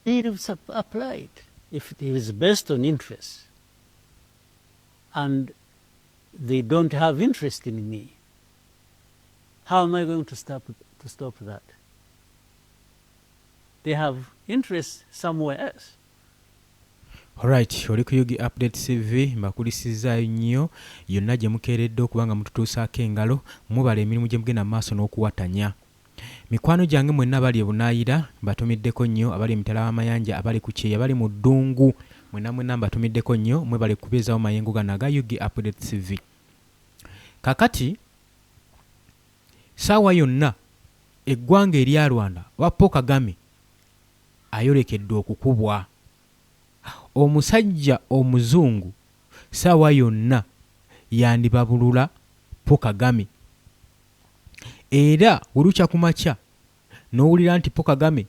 It applied if it is based on interest and they don't have interest in me. How am I going to stop that? They have interest somewhere else. Alright, oli ku UG Update TV, mbakulisizaayo nnyo yonna gye mukeeredde okuba nga mututuusaako engalo, mubala emirimu gye mugenda mu maaso n'okuwatanya. Mikwano gyange mwenna abali e Bunaayira mbatumiddeko nnyo, abali emitala w'amayanja, abali ku kyeyo, abali mu ddungu, mwenna mwenna mbatumiddeko nnyo, mwebale kubeezaawo mayengo gano aga UG Update TV. Kakati ssaawa yonna eggwanga erya Rwanda oba Paul Kagame ayolekedde okukubwa. Omusajja omuzungu ssaawa yonna yandibabulula Paul Kagame. Era bwe lukya ku makya n'owulira nti Paul Kagame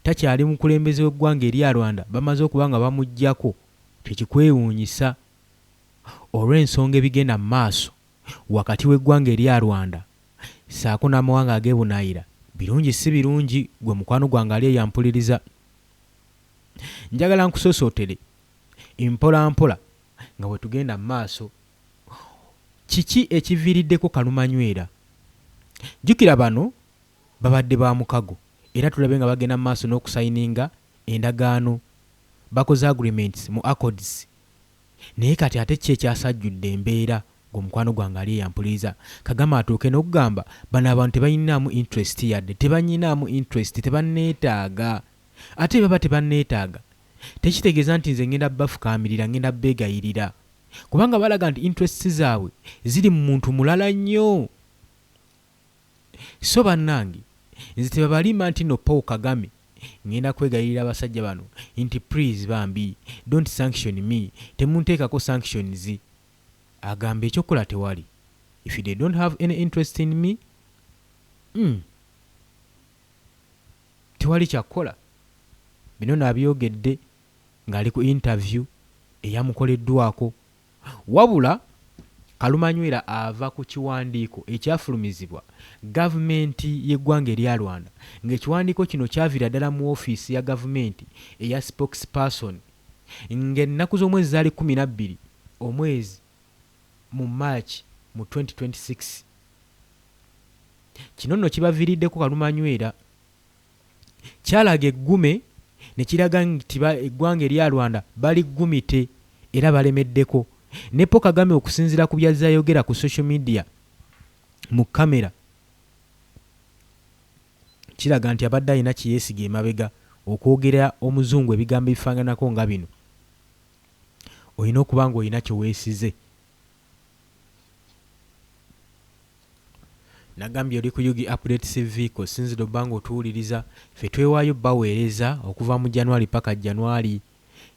takyali mukulembeze w'eggwanga erya Rwanda, bamaze okuba nga bamuggyako, tekikwewuunyisa olw'ensonga ebigenda mu maaso wakati w'eggwanga erya Rwanda ssaako n'amawanga ag'ebunaayira birungi si birungi. Gwe mukwano gwange ali eyo ampuliriza, njagala nkusosootere mpola mpola nga bwe tugenda mu maaso. Kiki ekiviiriddeko Kalumanywera? Jjukira bano babadde ba mukago era tulabe nga bagenda mu maaso n'okusayininga endagaano, bakoze agreements mu accords, naye kati ate ki ekyasajjudde embeera? Gwe omukwano gwange ali eyo ampuliriza, Kagame atuuke n'okugamba bano abantu tebayinaamu interest, yadde tebanyinaamu interest, tebanneetaaga. Ate baba tebanneetaaga tekitegeeza nti nze ngenda bafukaamirira, ngenda beegayirira, kubanga balaga nti interests zaabwe ziri mu muntu mulala nnyo. So bannange, nze tebabalimba nti no Paul Kagame ngenda kwegayirira abasajja bano nti please bambi don't sanction me, temunteekako sanctions. Agamba ekyokukola tewali if they don't have any interest in me, tewali kyakkola. Bino naabyogedde ng'ali ku interview eyamukoleddwako. Wabula Kalumanywera ava ku kiwandiiko ekyafulumizibwa gavumenti y'eggwanga erya Rwanda, ng'ekiwandiiko kino kyaviira ddala mu ofiisi ya gavumenti eya spokesperson, ng'ennaku z'omwezi zaali 12 omwezi mu March mu 2026. Kino nno kibaviiriddeko Kalumanywera kyalaga eggume ne kiraga nti eggwanga erya Rwanda baliggumite era balemeddeko ne Paul Kagame okusinziira ku byazze ayogera ku social media mu kamera, kiraga nti abadde alina kye yeesiga emabega okwogera omuzungu ebigambo ebifaananako nga bino. Olina okuba ng'olina kye weesize. Nagambye oli ku UG Update CV k'osinzidde obba ng'otuwuliriza. Ffe twewaayo baweereza okuva mu January paka January.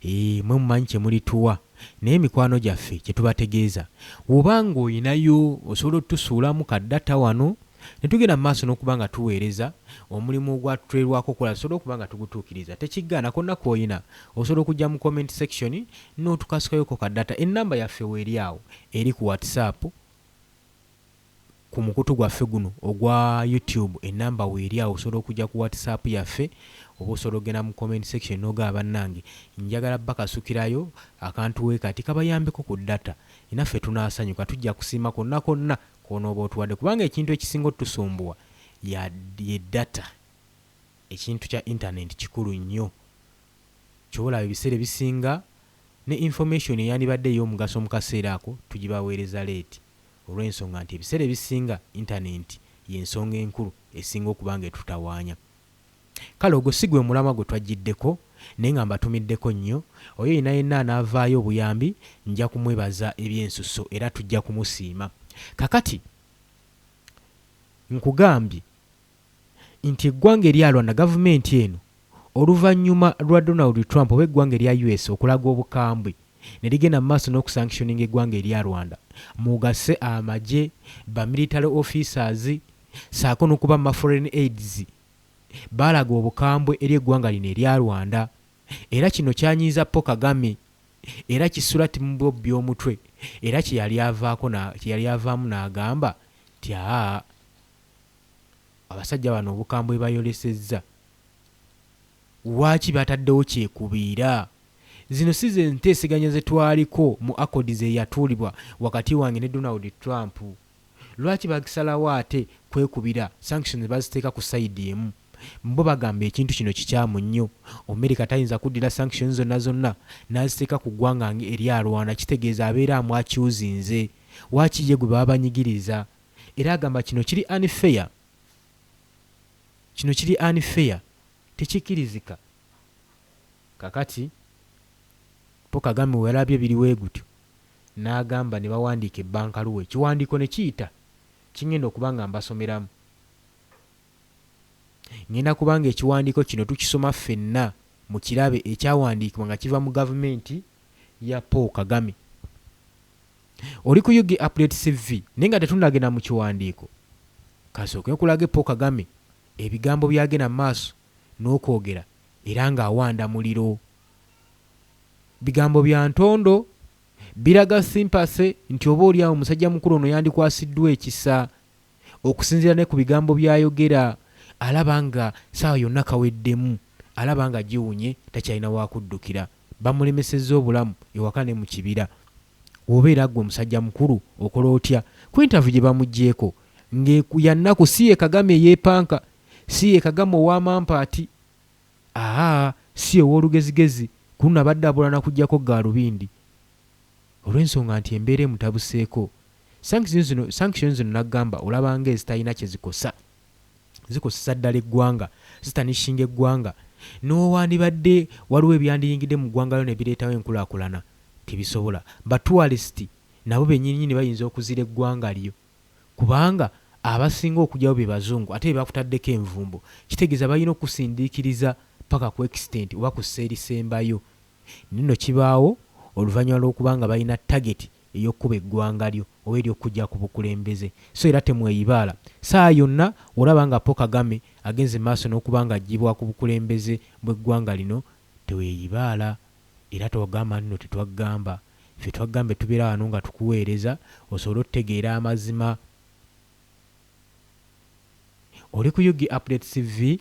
Eeh, mwe mumanyi kye mulituwa, naye mikwano gyaffe kye tubategeeza, bw'oba ng'olinayo osobola otusuulamu ka data wano ne tugenda mu maaso n'okuba nga tuweereza omulimu ogwatuteerwako okukola, tusobole okuba nga tugutuukiriza. Tekigaana konna k'olina osobola okujja mu comment section n'otukasukayoko ka data. Ennamba yaffe weeri awo eri ku WhatsApp, ku mukutu gwaffe guno ogwa YouTube, ennamba weeri awo. Osobola okujja ku WhatsApp yaffe oba osobola okugenda mu comment section n'ogamba bannange njagala bakasukirayo akantu we kati kabayambeko ku data, naffe tunaasanyuka, tujja kusiima konna konna k'onooba otuwadde, kubanga ekintu ekisinga otusumbuwa ye data. Ekintu kya internet kikulu nnyo, ky'olaba ebiseera ebisinga ne information eyandibadde ey'omugaso mu kaseera ako tugibaweereza late, olw'ensonga nti ebiseera ebisinga internet y'ensonga enkulu esinga okuba nga etutawaanya. Kale ogwo si gwe mulamwa gwe twajjiddeko, naye nga mbatumiddeko nnyo. Oyo yenna yenna anaavaayo obuyambi nja kumwebaza ebyensusso era tujja kumusiima. Kakati nkugambye nti eggwanga erya Rwanda, gavumenti eno oluvannyuma lwa Donald Trump oba eggwanga erya US okulaga obukambwe ne ligenda mu maaso n'okusanctioninga eggwanga erya Rwanda, mugase amagye, ba military officers ssaako n'okubamma foreign aids, baalaga obukambwe eri eggwanga lino erya Rwanda, era kino kyanyiiza Paul Kagame era kisula timubobbi omutwe, era kye yali avaako kye yali avaamu n'agamba nti aa, abasajja bano obukambwe bayolesezza. Waaki bataddewo kyekubiira? Zino si ze nteeseganya ze twaliko mu Accords eyatuulibwa wakati wange ne Donald Trump. Lwaki bagisalawo ate kwekubira sanctions baziteeka ku sayidi emu? Bo bagamba ekintu kino kikyamu nnyo. Omumerika tayinza kuddira sanctions zonna zonna n'aziteeka ku ggwanga eryalwana, kitegeeza abeera amwakyuzinze. Waaki ye gwe baba banyigiriza? Era agamba kino kiri unfair. Kino kiri unfair, tekikkirizika. Kakati Paul Kagame bwe yalabye biri we gutyo n'agamba ne bawandiika ebbankaluwa ekiwandiiko ne kiyita kingenda okuba nga mbasomeramu. Ngenda kuba nga ekiwandiiko kino tukisoma ffenna mukirabe ekyawandiikibwa nga kiva mu gavumenti ya Paul Kagame. Oli ku Ug Update CV naye nga tetunnagenda mu kiwandiiko kansooke nkulage Paul Kagame ebigambo by'agenda mu maaso n'okwogera era ng'awanda muliro. Bigambo bya ntondo, biraga sympathy nti oba oli awo musajja mukulu ono yandikwasiddwa ekisa. Okusinziira ne ku bigambo by'ayogera alaba nga ssaawa yonna kaweddemu, alaba nga giwunye takyalina wa kuddukira. Bamulemesezza obulamu ewaka ne mu kibira. Bw'obeera ggwe musajja mukulu okola otya? Ku interview gye bamuggyeeko nga ya nnaku si ye Kagame eyeepanka, si ye Kagame ow'amampaati, aa si ye ow'olugezigezi, ku luno abadde abula na kuggyako gaalubindi olw'ensonga nti embeera emutabuseeko. Sanctions zino, sanctions zino nagamba olaba nga ezitalina kye zikosa. Zikosesa ddala eggwanga, zitanishinga eggwanga. Newandibadde waliwo ebyandiyingidde mu ggwanga lyo ne bireetawo enkulaakulana, tebisobola. Ba tourist nabo bennyininyini bayinza okuzira eggwanga lyo kubanga abasinga okujjayo be bazungu ate be bakutaddeko envumbo. Kitegeeza balina okukusindiikiriza paka ku extent oba ku ssa erisembayo. Nno kibaawo oluvannyuma lw'okuba nga balina target ey'okukuba eggwanga lyo oba ery'okukujja ku bukulembeze. So era temweyibaala. Ssaawa yonna wolaba nga Paul Kagame agenze maaso n'okuba nga aggyibwa ku bukulembeze bw'eggwanga lino teweeyibaala era togamba nno tetwaggamba. Ffe twaggambye tubeera wano nga tukuweereza osobole otutegeera amazima. Oli ku Ug Updates TV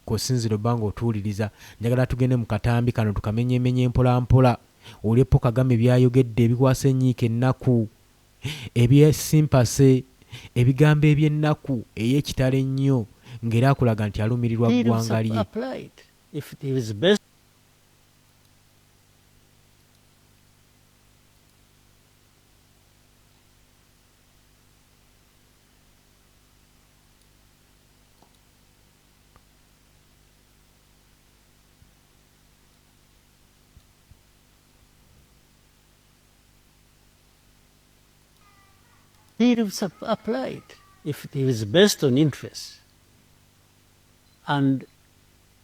kw'osinziira obba ng'otuwuliriza. Njagala tugende mu katambi kano tukamenyeemenye mpolampola owulire Paul Kagame by'ayogedde ebikwasa enyiike ennaku, ebye sympathy, ebigambo eby'ennaku ey'ekitalo ennyo ng'era akulaga nti alumirirwa ggwanga lye. Applied if it is based on interest and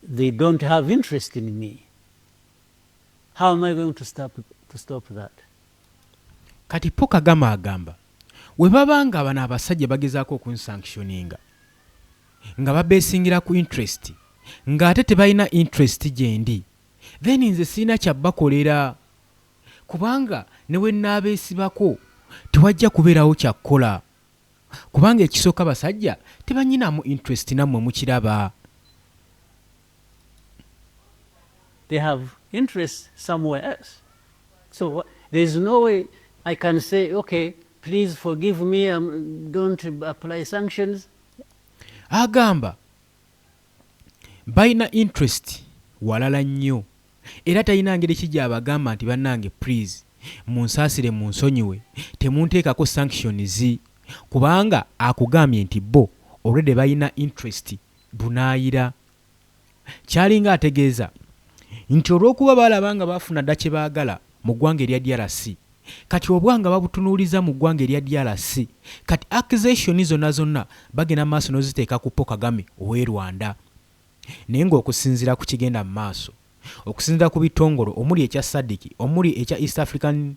they don't have interest in me, how am I going to stop, to stop that? Kati Paul Kagame agamba we baba nga bano abasajja bagezaako okunsanctioninga nga babeesingira ku interest ng'ate tebalina interest gyendi then nze sirina kyabakolera kubanga ne we nnaabeesibako tewajja kubeerawo kya kukola kubanga ekisooka basajja tebanyinaamu interest nammwe mukiraba. They have interest somewhere else. So there is no way I can say, okay, please forgive me, don't apply sanctions. Agamba balina interest walala nnyo era talina ngeri ki gy'abagamba nti bannange please munsaasire munsonyiwe temunteekako sanctions kubanga akugambye nti bo already balina interest bunaayira. Kyalinga ategeeza nti olw'okuba balaba nga baafuna dda kye baagala mu ggwanga erya DRC kati obwanga babutunuuliza mu ggwanga erya DRC kati accusation zonna zonna bagenda mu maaso n'oziteeka ku Paul Kagame ow'e Rwanda naye ng'okusinziira ku kigenda mu maaso okusinziira ku bitongole omuli ekya SADC omuli ekya East African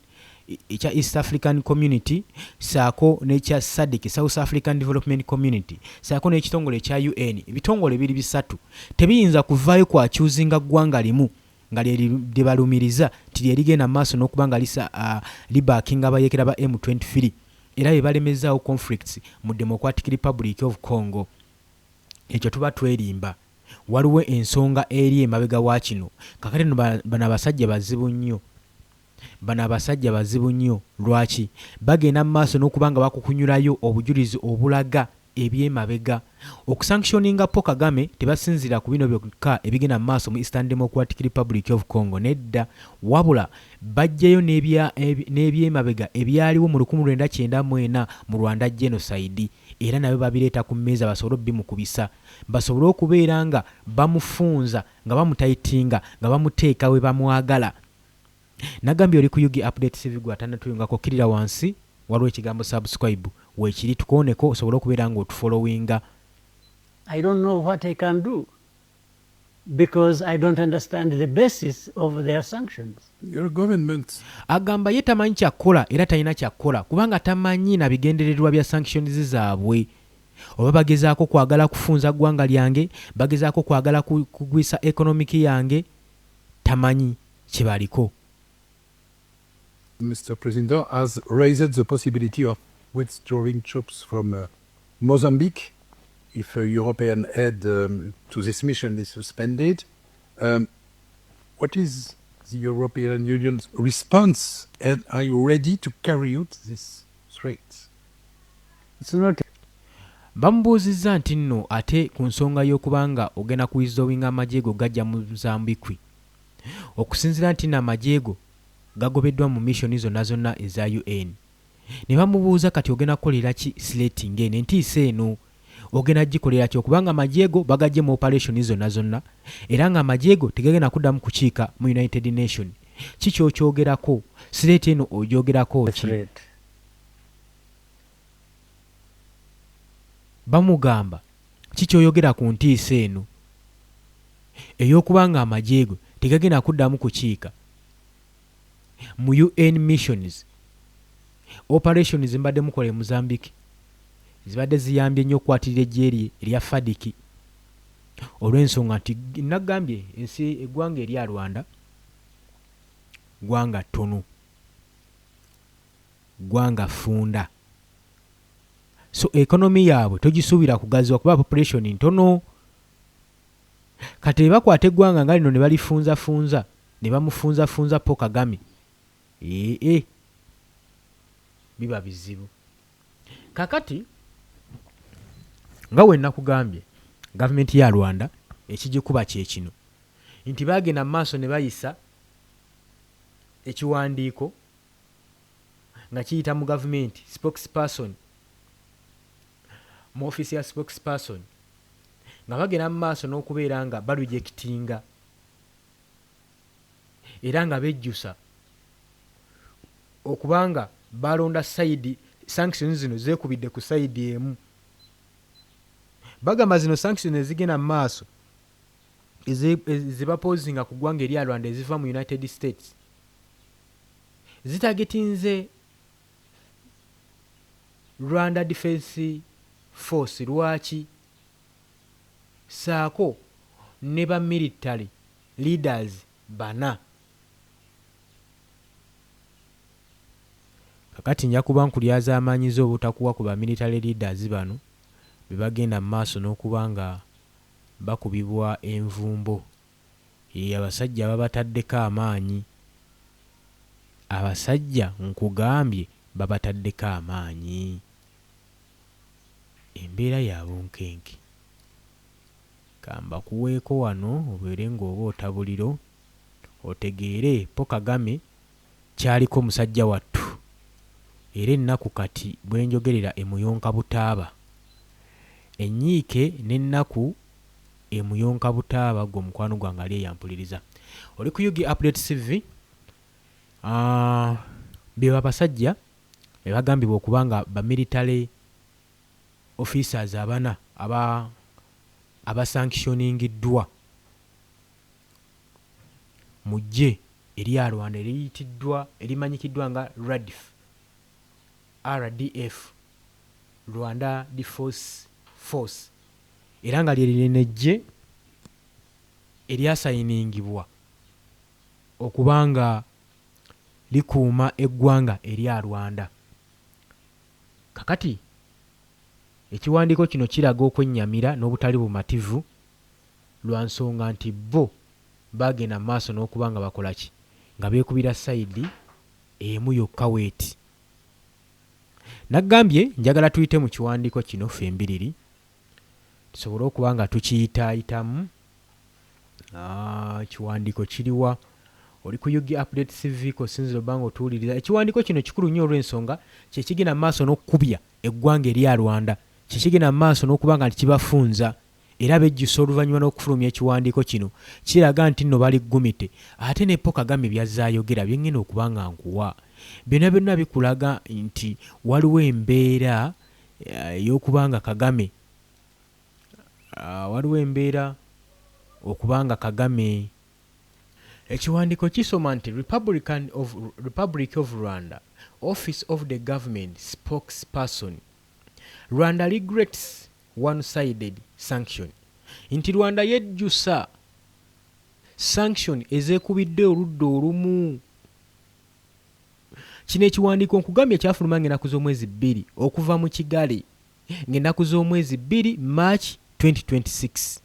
ekya East African Community ssaako n'ekya SADC South African Development Community ssaako n'ekitongole ekya UN ebitongole biri bisatu tebiyinza kuvaayo ku accusinga ggwanga limu nga lye balumiriza nti lye ligenda mu maaso n'okuba nga lisa libackinga abayeekera ba M23 era be balemezaawo conflicts mu Democratic Republic of Congo. Ekyo tuba twerimba. Waliwo ensonga eri emabega wa kino. Kakati no bano abasajja bazibu nnyo. Bano abasajja bazibu nnyo. Lwaki? Bagenda mu maaso n'okuba nga bakukunyulayo obujulizi obulaga eby'emabega. Okusanctioninga Paul Kagame tebasinziira ku bino byokka ebigenda mu maaso mu Eastern Democratic Republic of Congo, nedda, wabula baggyayo n'eby'emabega ebyaliwo mu 1994 mu Rwanda Genocide era nabyo babireeta ku mmeeza basobole obimukubisa, basobole okubeera nga bamufunza, nga bamutayitinga, nga bamuteeka we bamwagala. Nagambye oli ku Ug Update TV gwe atanatuyungako kkirira wansi waliwo ekigambo subscribe weekiri tukooneko osobole okubeera nga otufollowinga. I don't know what I can do because I don't understand the basis of their sanctions. Your government Agamba ye tamanyi kyakukola era talina kyakukola kubanga tamanyi na bigendererwa bya sanctions zaabwe. Oba bagezaako kwagala kufunza ggwanga lyange, bagezaako kwagala kugwisa economic yange, tamanyi kyebaliko. Mr. President has raised the possibility of withdrawing troops from Mozambique if European aid to this mission is suspended. What is the European Union's response, and are you ready to carry out this threat? It's not Bamubuuzizza nti nno ate ku nsonga y'okuba nga ogenda ku withdrawinga amagye go gajja mu Mozambique, okusinziira nti nno amagye go gagobeddwa mu mission zonna zonna eza UN. Ne bamubuuza kati ogenda kukolera ki threat ng'eno, entiisa eno ogenda gikolera ki okubanga amagye go bagaggye mu operation zonna zonna era nga amagye go tegagenda kuddamu kukiika mu United Nation. Ki ky'okyogerako? Threat eno ogyogerako ki? threat. Bamugamba ki ky'oyogera ku ntiisa eno ey'okuba nga amagye go tegagenda kuddamu kukiika mu UN missions. Operations mbadde mukola e Mozambique zibadde ziyambye nnyo okukwatirira eggye lye erya FARDC olw'ensonga nti nagambye ensi eggwanga erya Rwanda ggwanga ttono, ggwanga ffunda, so economy yaabwe togisuubira kugaziwa kuba population ntono. Kati bwe bakwata eggwanga nga lino ne balifunzafunza ne bamufunzafunza Paul Kagame, ee biba bizibu. Kakati nga we nakugambye gavumenti ya Rwanda ekigikuba kye kino nti baagenda mu maaso ne bayisa ekiwandiiko nga kiyita mu gavumenti spokesperson, mu ofiisi ya spokesperson, nga bagenda mu maaso n'okubeera nga barejectinga era nga bejjusa okubanga balonda side. Sanctions zino zeekubidde ku side emu. Bagamba zino sanctions ezigenda mu maaso zebapozinga ku ggwanga erya Rwanda eziva mu United States zitargetinze Rwanda Defence Force. Lwaki saako ne ba military leaders bana? Kakati nja kuba nkulyaza amaanyi obutakuwa ku ba military leaders bano be bagenda mu maaso n'okuba nga bakubibwa envumbo. Ye abasajja babataddeko amaanyi, abasajja nkugambye babataddeko amaanyi. Embeera ya bunkenke. Kambakuweeko wano obeere ng'oba otabuliro otegeere Paul Kagame kyaliko musajja wattu era ennaku kati bwe njogerera emuyonka butaaba. Ennyiike n'ennaku emuyonka butaaba ggwe omukwano gwange ali eyampuliriza. Oli ku UG Update CV. Be abasajja ebagambibwa okuba nga ba military officers abana abasanctioningiddwa mu ggye erya Rwanda eriyitiddwa erimanyikiddwa nga RADF, RDF, Rwanda Defence Force, era nga lye lino eggye eryasayiningibwa okuba nga likuuma eggwanga erya Rwanda. Kakati ekiwandiiko kino kiraga okwennyamira n'obutali bumativu Lwa nsonga nti bo baagenda mu maaso n'okuba nga bakola ki? Nga beekubira sayidi emu yokka weeti. Naggambye njagala tuyite mu kiwandiiko kino ffembiriri tusobole okuba nga tukiyitaayitamu. Ekiwandiiko kiriwa? Oli ku UG Update CV k'osinziira obba ng'otuwuliriza. Ekiwandiiko kino kikulu nnyo olw'ensonga kye kigenda mu maaso n'okukubya eggwanga erya Rwanda, kye kigenda mu maaso n'okuba nga nti kibafunza era bejjusa oluvannyuma n'okufulumya ekiwandiiko kino kiraga nti nno bali ggumite ate ne Paul Kagame by'azze ayogera bye ngenda okuba nga nkuwa byonna byonna bikulaga nti waliwo embeera ey'okuba nga Kagame waliwo embeera okuba nga Kagame Ekiwandiiko kisoma nti Republican of Republic of Rwanda, Office of the Government Spokesperson, Rwanda regrets one sided sanction nti Rwanda yejjusa sanction ezeekubidde oludda olumu. Kino ekiwandiiko nkugambye kyafuluma ng'ennaku z'omwezi bbiri okuva mu Kigali ng'ennaku z'omwezi bbiri March 2026.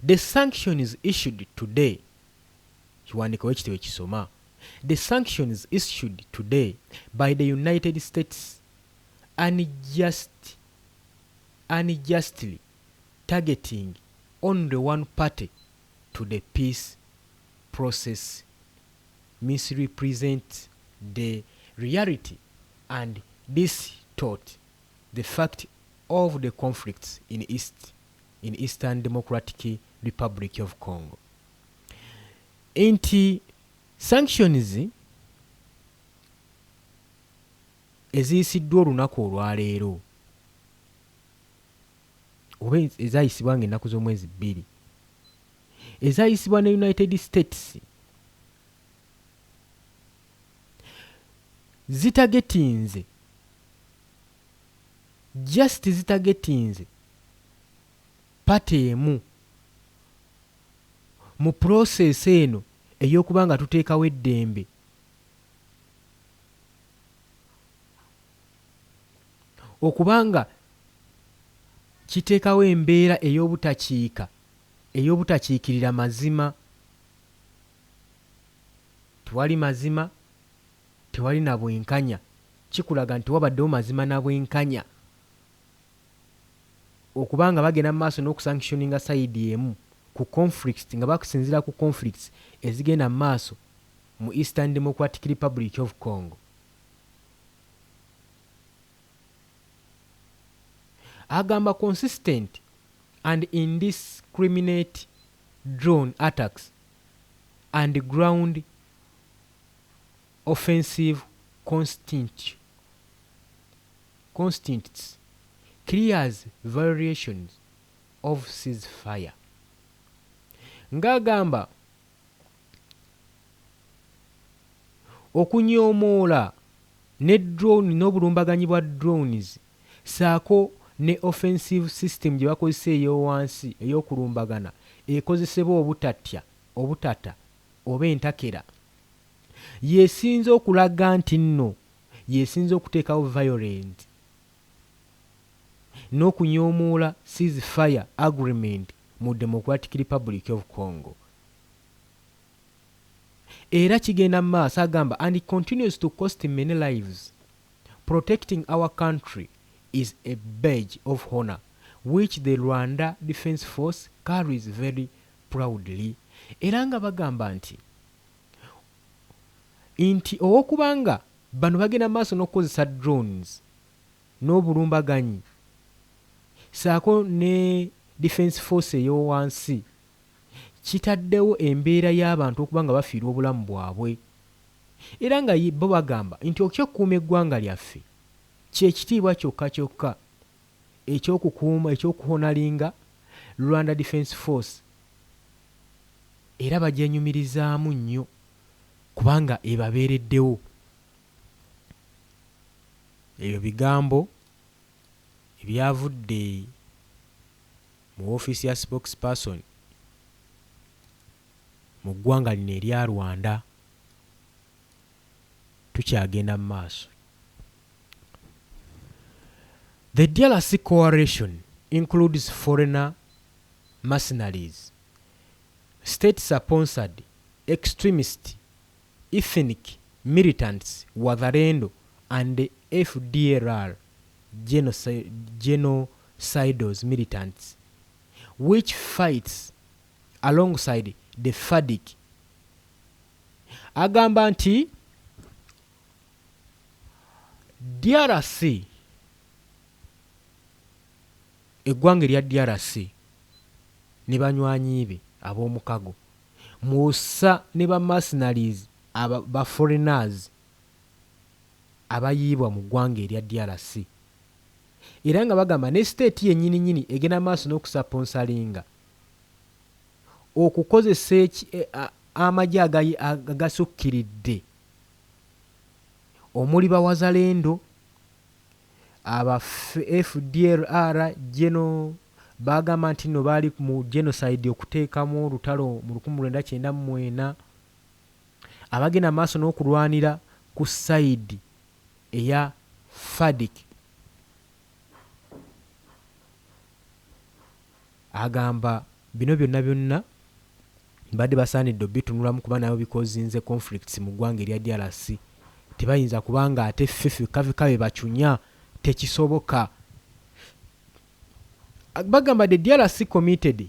The sanctions issued today kiwandiiko bwekiti bwekisoma The sanctions issued today by the United States unjust, unjustly targeting only one party to the peace process misrepresent the reality and distort the fact of the conflicts in East in Eastern Democratic Republic of Congo nti sanctions eziyisiddwa olunaku olwaleero oba ezayisibwa nga ennaku z'omwezi bbiri ezayisibwa ne United States zitagetinze just zitagetinze party emu mu process eno ey'okuba nga tuteekawo eddembe okuba nga kiteekawo embeera ey'obutakiika ey'obutakiikirira mazima. Tewali mazima, tewali na bwenkanya. Kikulaga nti tewabaddewo mazima na bwenkanya. Okuba nga bagenda mu maaso n'okusanctioninga sayidi emu ku conflicts nga bakusinziira ku conflicts ezigenda mu maaso mu Eastern Democratic Republic of Congo. Agamba consistent and indiscriminate drone attacks and ground offensive constant constitutes clears violations of ceasefire. Ng'agamba okunyomoola ne drone n'obulumbaganyi bwa drones saako ne offensive system gye bakozesa ey'owansi ey'okulumbagana ekozesebwa obutatya obutata oba entakera y'esinze okulaga nti nno y'esinze okuteekawo violent n'okunyoomoola ceasefire agreement mu Democratic Republic of Congo. Era kigenda mu maaso agamba and it continues to cost many lives. Protecting our country is a badge of honor which the Rwanda Defence Force carries very proudly. Era nga bagamba nti nti ow'okuba nga bano bagenda mu maaso n'okukozesa drones n'obulumbaganyi ssaako ne Defence Force ey'owansi kitaddewo embeera y'abantu okuba nga bafiirwa obulamu bwabwe era nga bo bagamba nti oky'okukuuma eggwanga lyaffe ky'ekitiibwa kyokka kyokka eky'okukuuma eky'okuhonalinga Rwanda Defence Force era bagyenyumirizaamu nnyo kubanga ebabeereddewo. Ebyo bigambo ebyavudde mu woofiisi ya spokesperson mu ggwanga lino erya Rwanda. Tukyagenda mu maaso. The DRC coalition includes foreigner mercenaries, state sponsored extremist ethnic militants Wazalendo and the FDLR genocidal militants, which fights alongside the FARDC. Agamba nti DRC, eggwanga erya DRC ne banywanyi be ab'omukago mw'ossa ne ba mercenaries aba ba foreigners abayiibwa mu ggwanga erya DRC, era nga bagamba ne state yennyini nnyini egenda maaso n'okusponsoringa okukozesa amagye agasukkiridde omuli bawazalendo, aba FDLR geno bagamba nti nno baali mu genocide okuteekamu olutalo mu 1994, abagenda maaso n'okulwanira ku side eya FARDC. Agamba bino byonna byonna badde basaanidde obitunulamu kuba nabo bicausinze conflicts mu ggwanga erya DRC. Tebayinza kubanga ate ffe ffekka ffekka be bacunya, tekisoboka. Bagamba the DRC committed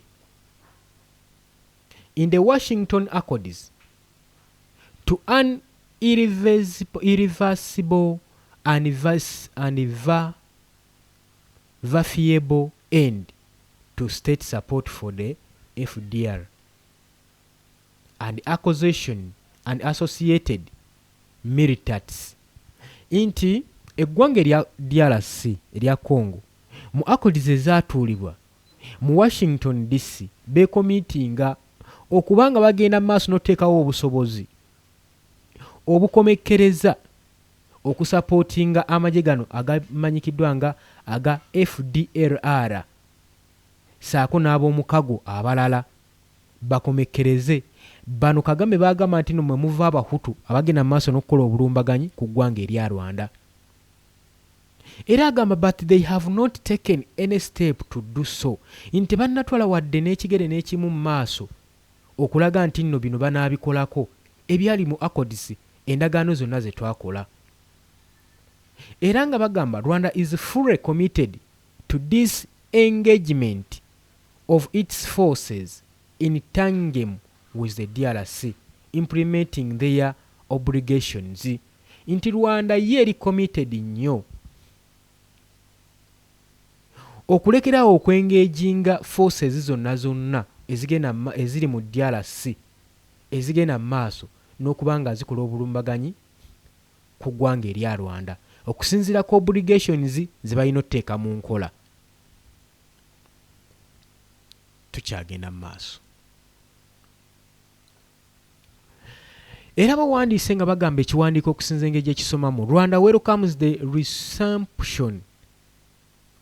in the Washington Accords to an irreversible and verifiable end to state support for the FDR and accusation and associated militants, nti eggwanga erya DRC, erya Congo, mu accords ezaatuulibwa mu Washington DC, beecommittinga okuba nga bagenda mu maaso n'okuteekawo obusobozi obukomekkereza okusupportinga amagye gano agamanyikiddwa nga aga FDLR saako n'ab'omukago abalala, bakomekkereze bano Kagame baagamba nti no mwe muva Abahutu abagenda mu maaso n'okukola obulumbaganyi ku ggwanga erya Rwanda. Era agamba but they have not taken any step to do so, nti tebannatwala wadde n'ekigere n'ekimu mu maaso okulaga nti nno bino banaabikolako ebyali mu accords, endagaano zonna ze twakola. Era nga bagamba Rwanda is fully committed to this engagement of its forces in tandem with the DRC implementing their obligations, nti Rwanda ye eri committed nnyo okulekerawo okwengaginga forces zonna zonna ezigenda eziri mu DRC ezigenda mu maaso n'okuba nga zikola obulumbaganyi ku ggwanga erya Rwanda okusinziira ku obligations ze balina otuteeka mu nkola. Tukyagenda mu maaso. Era bawandiise nga bagamba ekiwandiiko okusinza engeri gyekisomamu, Rwanda welcomes the resumption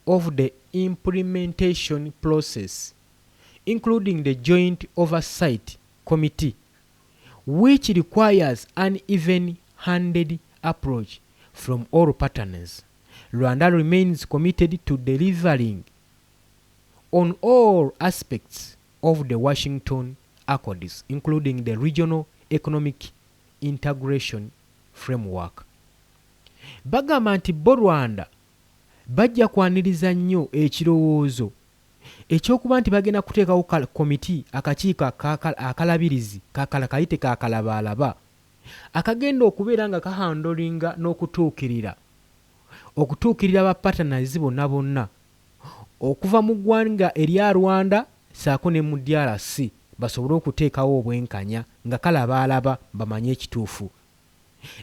of the implementation process, including the joint oversight committee, which requires an even handed approach from all partners. Rwanda remains committed to delivering on all aspects of the Washington Accords, including the Regional Economic Integration Framework. Bagamba nti bo Rwanda bajja kwaniriza nnyo ekirowoozo ekyokuba nti bagenda kuteekawo komiti, akakiiko akalabirizi kayite kakalabaalaba akagenda okubeera nga kahandlinga n'okutuukirira okutuukirira ba partners bonna bonna okuva mu ggwanga erya Rwanda saako ne mu DRC, basobole okuteekawo obwenkanya nga kalabaalaba bamanye ekituufu.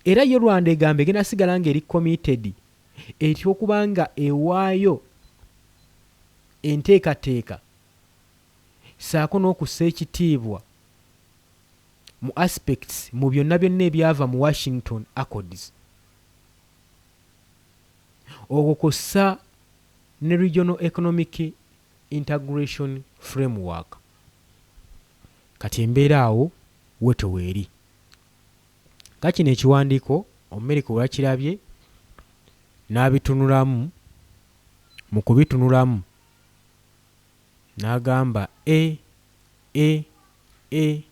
Era ye Rwanda egamba egenda sigala nga eri committed etyokuba nga ewaayo enteekateeka saako n'okussa ekitiibwa mu aspects mu byonna byonna ebyava mu Washington Accords, okwo kw'ossa ne Regional Economic Integration Framework. Kati embeera awo weto weeri nga kino ekiwandiiko Omumerika olwakirabye n'abitunulamu. Mu kubitunulamu N'agamba e e e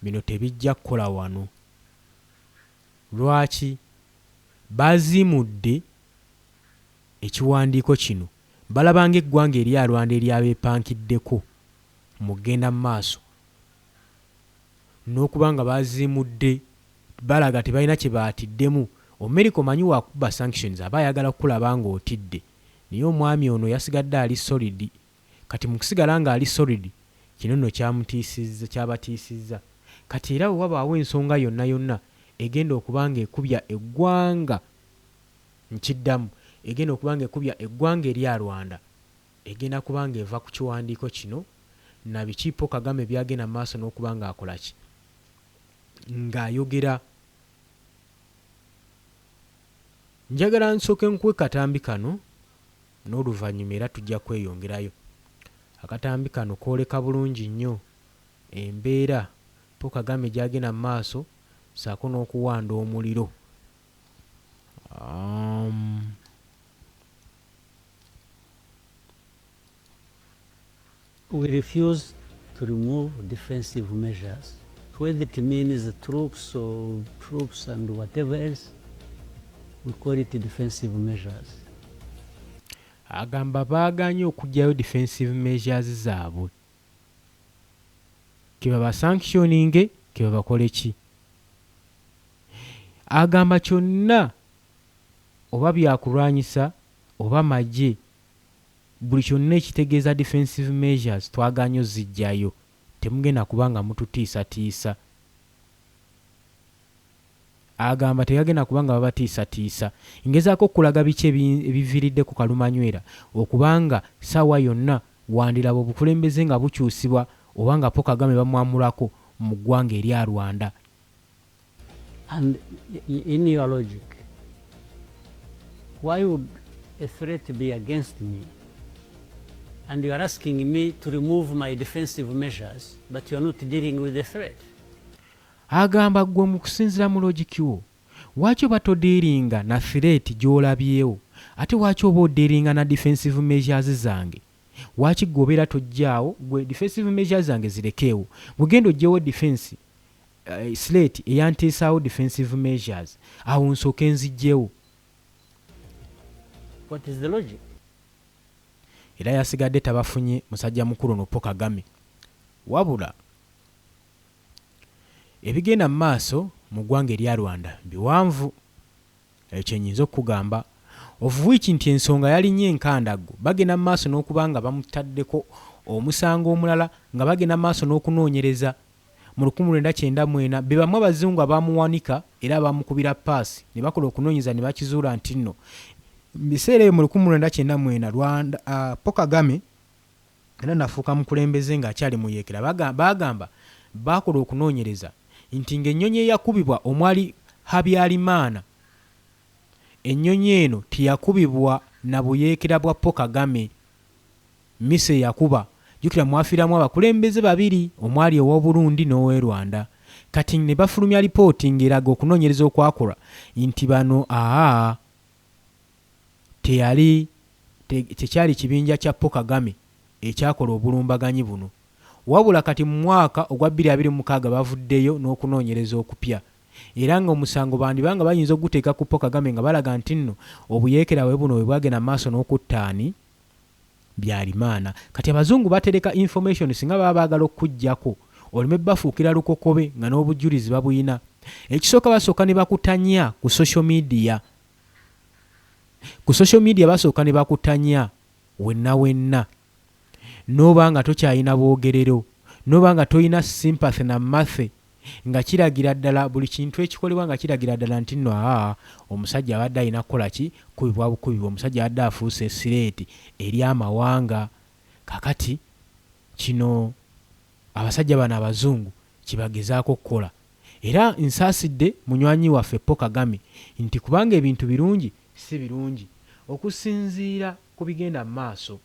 bino tebijja kukola wano. Lwaki baziimudde ekiwandiiko kino? Balaba ng'eggwanga erya Rwanda eryabeepankiddeko mu kugenda mu maaso n'okuba nga baziimudde, balaga tebalina kye baatiddemu. Omumerika omanyi wakuba sanctions aba ayagala kukulaba ng'otidde, naye omwami ono yasigadde ali solid. Kati mu kusigala ng'ali solid, kino nno kyamutiisizza, kyabatiisizza. Kati era bwe wabaawo ensonga yonna yonna egenda okuba ng'ekubya eggwanga, nkiddamu, egenda okuba ng'ekubya eggwanga erya Rwanda, egenda kuba ng'eva ku kiwandiiko kino na biki Paul Kagame by'agenda mu maaso n'okuba ng'akola ki, ng'ayogera. Njagala nsooke nkuwe katambi kano n'oluvannyuma era tujja kweyongerayo. Akatambi kano kooleka bulungi nnyo embeera Paul Kagame gy'agenda mu maaso ssaako n'okuwanda omuliro. We refuse to remove defensive measures, whether it means troops or troops and whatever else, we call it defensive measures. Agamba baagaanye okuggyayo defensive measures zaabwe, ke babasanctioninge, ke babakole ki. Agamba kyonna oba byakulwanyisa oba magye, buli kyonna ekitegeeza defensive measures twagaanye oziggyayo, temugenda kuba nga mututiisatiisa. Agamba tebagenda kuba nga babatiisatiisa. Ngezaako okukulaga biki ebiviiriddeko Kalumanywera okubanga ssaawa yonna wandiraba obukulembeze nga bukyusibwa oba nga Paul Kagame bamwamulako mu ggwanga erya Rwanda. And in your logic, why would a threat be against me? And you are asking me to remove my defensive measures, but you are not dealing with the threat. Agamba ggwe mu kusinziira mu logic wo, lwaki oba todealinga na threat gy'olabyewo, ate lwaki oba odealinga na defensive measures zange? Lwaki ggwe obeera tojjaawo, ggwe defensive measures zange zirekeewo, ggwe genda oggyewo defense threat eyanteesaawo defensive measures, awo nsooke nziggyewo. What is the logic? Era yasigadde tabafunye musajja mukulu ono Paul Kagame. Wabula ebigenda mu maaso mu ggwanga erya Rwanda biwanvu, ekyo kye nnyinza okukugamba, of which nti ensonga yalinnye enkandaggo. Bagenda mu maaso n'okuba nga bamutaddeko omusango omulala nga bagenda mu maaso n'okunoonyereza. Mu 1994 be bamu abazungu abamuwanika era abamukubira paasi ne bakola okunoonyereza ne bakizuula nti nno mu biseera ebyo mu 1994 Rwanda, Paul Kagame era nafuuka mukulembeze ng'akyali muyeekera. Baagamba baakola okunoonyereza nti ng'ennyonyi eyakubibwa omwali Habyarimana, ennyonyi eno teyakubibwa na buyeekera bwa Paul Kagame. Missile yakuba, jjukira mwafiiramu abakulembeze babiri, omwali ow'Oburundi n'ow'e Rwanda. Kati ne bafulumya lipooti ng'eraga okunoonyereza okwakolwa nti bano aa teyali tekyali kibinja kya Paul Kagame ekyakola obulumbaganyi buno. Wabula kati mu mwaka ogwa 2026 bavuddeyo n'okunoonyereza okupya, era ng'omusango bandiba nga bayinza okuguteeka ku Paul Kagame nga balaga nti nno obuyeekera bwe buno bwe bwagenda mu maaso n'okutta ani Byarimana. Kati abazungu batereka information singa baba baagala okukuggyako oleme bafuukira lukokobe nga n'obujulizi babuyina. Ekisooka basooka ne bakutanya ku social media. Ku social media basooka ne bakutanya wenna wenna, n'oba nga tokyalina bwogerero, n'oba nga tolina sympathy na mathe, nga kiragira ddala buli kintu ekikolebwa nga kiragira ddala nti nno aa omusajja abadde alina kukola ki, kukubibwa bukubibwa, omusajja abadde afuuse threat eri amawanga. Kakati kino abasajja bano abazungu kyebagezaako okukola. Era nsaasidde munywanyi waffe Paul Kagame nti kubanga ebintu birungi si birungi okusinziira ku bigenda mu maaso.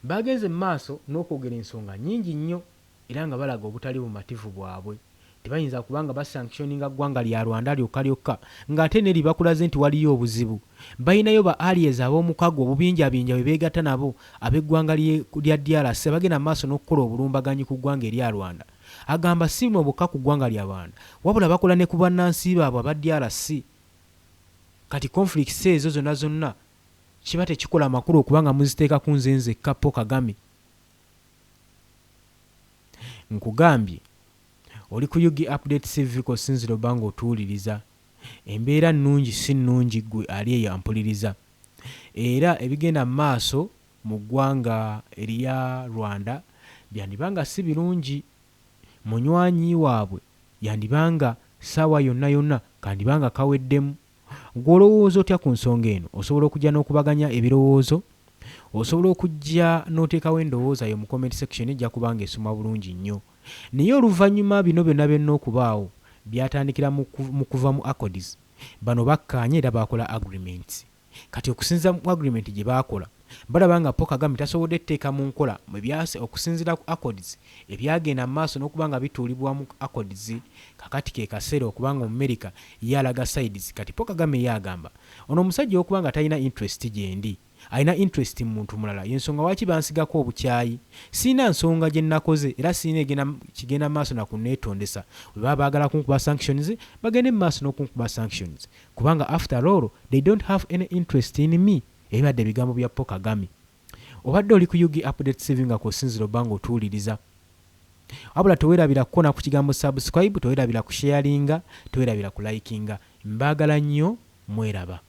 Baagenze mu maaso n'okwogera ensonga nnyingi nnyo era nga balaga obutali bumativu bwabwe. Tebayinza kuba nga basanctioninga ggwanga lya Rwanda lyokka lyokka ng'ate neri bakulaze nti waliyo obuzibu. Balinayo ba allies ab'omukago obubinjabinja bwe beegatta nabo ab'eggwanga lya DRC abagenda mu maaso n'okukola obulumbaganyi ku ggwanga erya Rwanda. Agamba si buno bwokka ku ggwanga lya Rwanda wabula bakola ne ku bannansi baabwe aba DRC. Kati conflicts ezo zonna zonna kiba tekikola makulu okuba nga muziteeka ku nze nzekka Paul Kagame. Nkugambye oli ku Ug Update CV kw'osinzira obba ng'otuwuliriza. Embeera nnungi si nnungi ggwe ali eyo ampuliriza. Era ebigenda mu maaso mu ggwanga erya Rwanda byandiba nga si birungi. Munywanyi waabwe yandiba nga ssaawa yonna yonna kandiba nga kaweddemu. Ggwe olowooza otya ku nsonga eno? Osobola okujja n'okubaganya ebirowoozo. Osobola okujja n'oteekawo endowooza yo mu comment section ejja kuba nga esomwa bulungi nnyo. Naye oluvannyuma bino byonna byonna okubaawo byatandikira mu kuva mu Accords. Bano bakkaanya era baakola agreements. Kati okusinziira mu agreement gye baakola, balaba nga Paul Kagame tasobodde tteeka mu nkola ebyase okusinziira ku Accords ebyagenda mu maaso n'okuba nga bituulibwa mu Accords. Kakati ke kaseera okuba nga Omumerika ye alaga sides. Kati Paul Kagame ye agamba, ono omusajja okuba nga talina interest gyendi, alina interest mu muntu mulala y'ensonga lwaki bansigako obukyayi. Sirina nsonga gye nnakoze era sirina egenda kigenda mu maaso na kunneetondesa. Bwe baba baagala kunkuba sanctions, bagende mu maaso n'okunkuba sanctions kubanga after all they don't have any interest in me, ebibadde ebigambo bya Paul Kagame. Obadde oli ku Ug Updates TV nga kw'osinzira obba ng'otuwuliriza. Wabula teweerabira kukona ku kigambo subscribe, teweerabira kusharinga, teweerabira kulikinga. Mbaagala nnyo, mweraba.